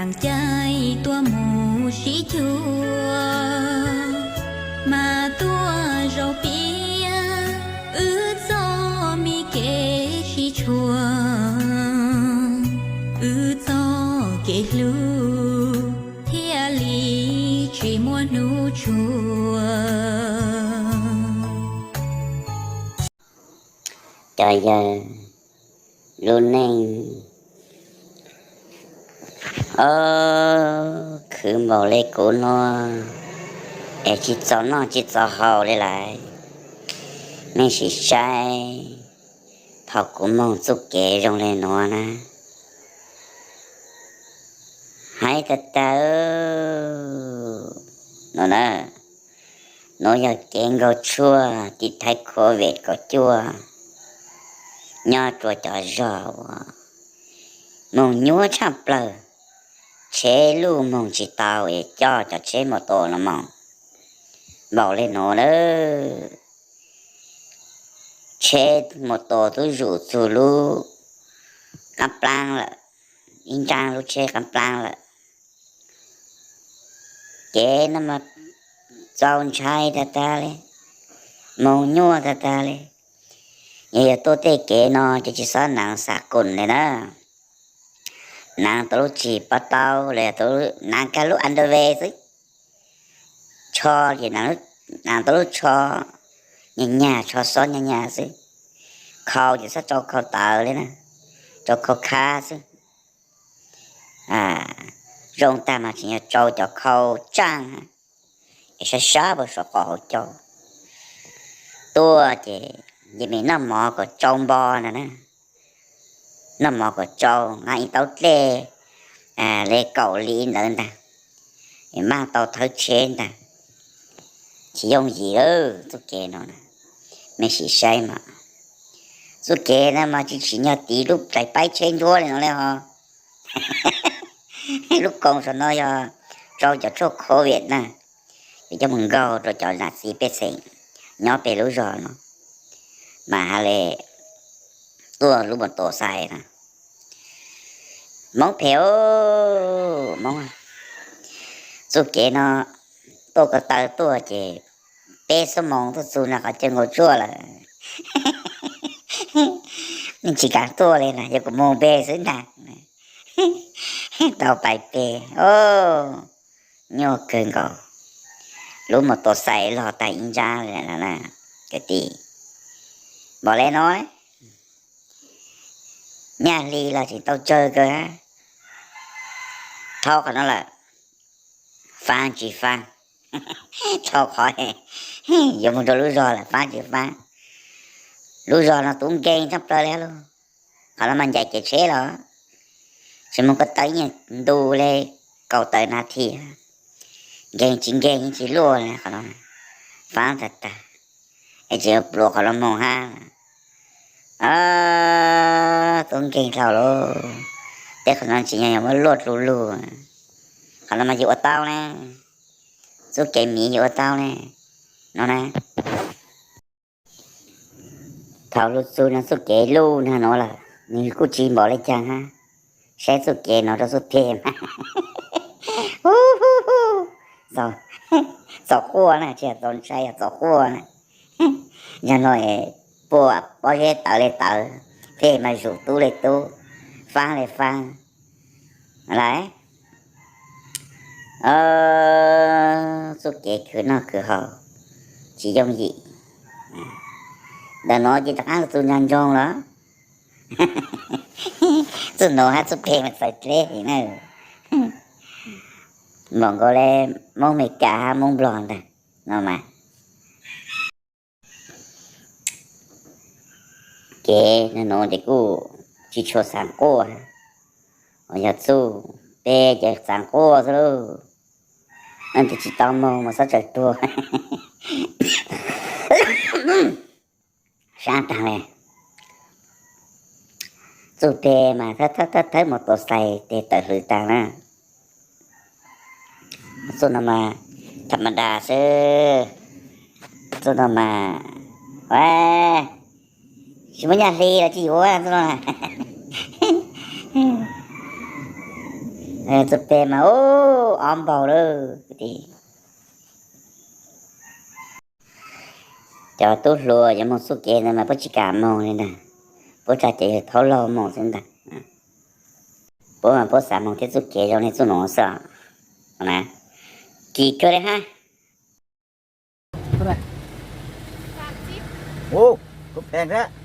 Caij tuaj mus sib cuag, mas tuaj zaum piav wb txoj me kev sib tshuam, wb txoj kev hlub thiaj li tsis muaj hnub tsuag. Cov yawg lub neej, o, khwv npaum li kuv no es tsis txaus noj tsis txaus haus li lawm. Nej sim saib thaum kuv moog txuj kev zoo li nuav na. Hais tag tag no na, nuav yog kev nkaug tshuaj tiv thaiv covid kaum cuaj nyob rua cov zog uas moog nyuaj tshaj plawg, tsheb luj moog tsis tau es coj cov tsheb mus tua los moog npaum li nuav na. Tsheb mus tua tub zus txug lub qaab plaab lawm, ib nraab lub tsheb qaab plaab lawm. Ces no mas txaus ntshai tag tag li, moog nyuaj tag tag li. Yog yog tuaj tej kev no ces tsis xob naav xav koom li na. Naav tau lub tsig pob taub los naav kag lub underwear xwb. Tsho ces naav tau lub tsho nyag nyag, tsho xob nyag nyag xwb. Khau ces txhob tsau khau tawv li na, tsau khau khab xwb. Zoo tag mas tseem yog tsau cov khau tsaaj es sab sab puag saum qos hauv caug. Tuaj ces yeej meem noj mov kom tsau npo ntag na. Noj mov kom tsau, nqa ib taub dlej li kaum li ntawd ntag, es maj tau thawb tsheb ntag. Tsis yooj yim lawm txuj kev no na. Mej sim saib mas, txuj kev no mas tsis tsim nyog tiv lub plais paib tsheb ntsuab li no li ho. Lub koos saum no yog tsau cov tshuaj covid na, es coj mus nkaug rau cov nam txiv pej xeem nyob peg lub zog no, mas ha le tuaj lub mos tos xais na. Moob phem, Moob, txuj kev no tuaj ko taw tuaj ces peb xuab moos tuaj txug nram qhov chaw nkaug tshuaj lawm. Nej tsis kam tuaj li na, yog kuv mus npe xwb ntag. Tau pais peg, nyuaj kawg nkaus. Lub mos tos xais log tag ib ntsab li na, kwv tij. Npaum li no, nyaj hli los tseem tau tsawg kawg. Dhau qhov no lawm, faab tsis faab. Dhau qhov yuav mus rau lub zog lawm faab tsis faab. Lub zog no tub nkeeg tshaj plaws li lauj. Qhov no mas ncaim kev tsheb los tsis mus ko taw ib nyuag ntu li kaum tawm nas this, nkeeg tsis nkeeg yeej tsis luaj li qhov no, faab tag tag. Es tseem yuav pluav qhov no moog hab. Tub nkeeg dhau lauj, tej qhov no tsis yog yog muab luaj dlug lug. Qhov no mas yus ua tau ne, txuj kev miv yus ua tau ne, no na. Thaum lug txug no txuj kev luj nag nuav lawm, nws kuj tsis npaum li caag hab. Saib txuj kev no rau txuj peg mas txaus quaj na, tsis yog txaus ntshai, yog txaus quaj na. Yog no puag pob zeb tawv li tawv, peg mas zuj tub li tub, faab li faab lawm. Txuj kev khwv noj khwv haus tsis yooj yim. Ntawm no ces rov qaab txug nraag nroog lawm. Txuj nuav hab txuj peg mas txawv dleb heev na. Npaum nkaus li Moob Amelikas hab Moob Nplog ntag no mas. Kev nuav ces kuj tsis tshua xaav quaj, yog txuj peg ces xaav quaj xwb lauj. Leej twg tsis tau moog mas txhob tsaws tuag. Sab taag le. Txuj peg mas thawb thawb thawb mos tos xais tes tawm hlwv taag na. Txuj no mas tham ma das xwb. Txuj no mas, tsis muaj nyaj hli los tsis yuav txuj no. Txuj peg mas ub ob npaug lawm. Cov tub hluas yuav moog txuj kev ntawd mas puab tsi kam moog li ntag. Puab tsa ces yawg thaub laug moog xwb ntag. Puab mas puab xav moog thiab txuj kev zoo li txuj nuav xwb. Kis kawg li hab. Ub, kuv pheej thiab.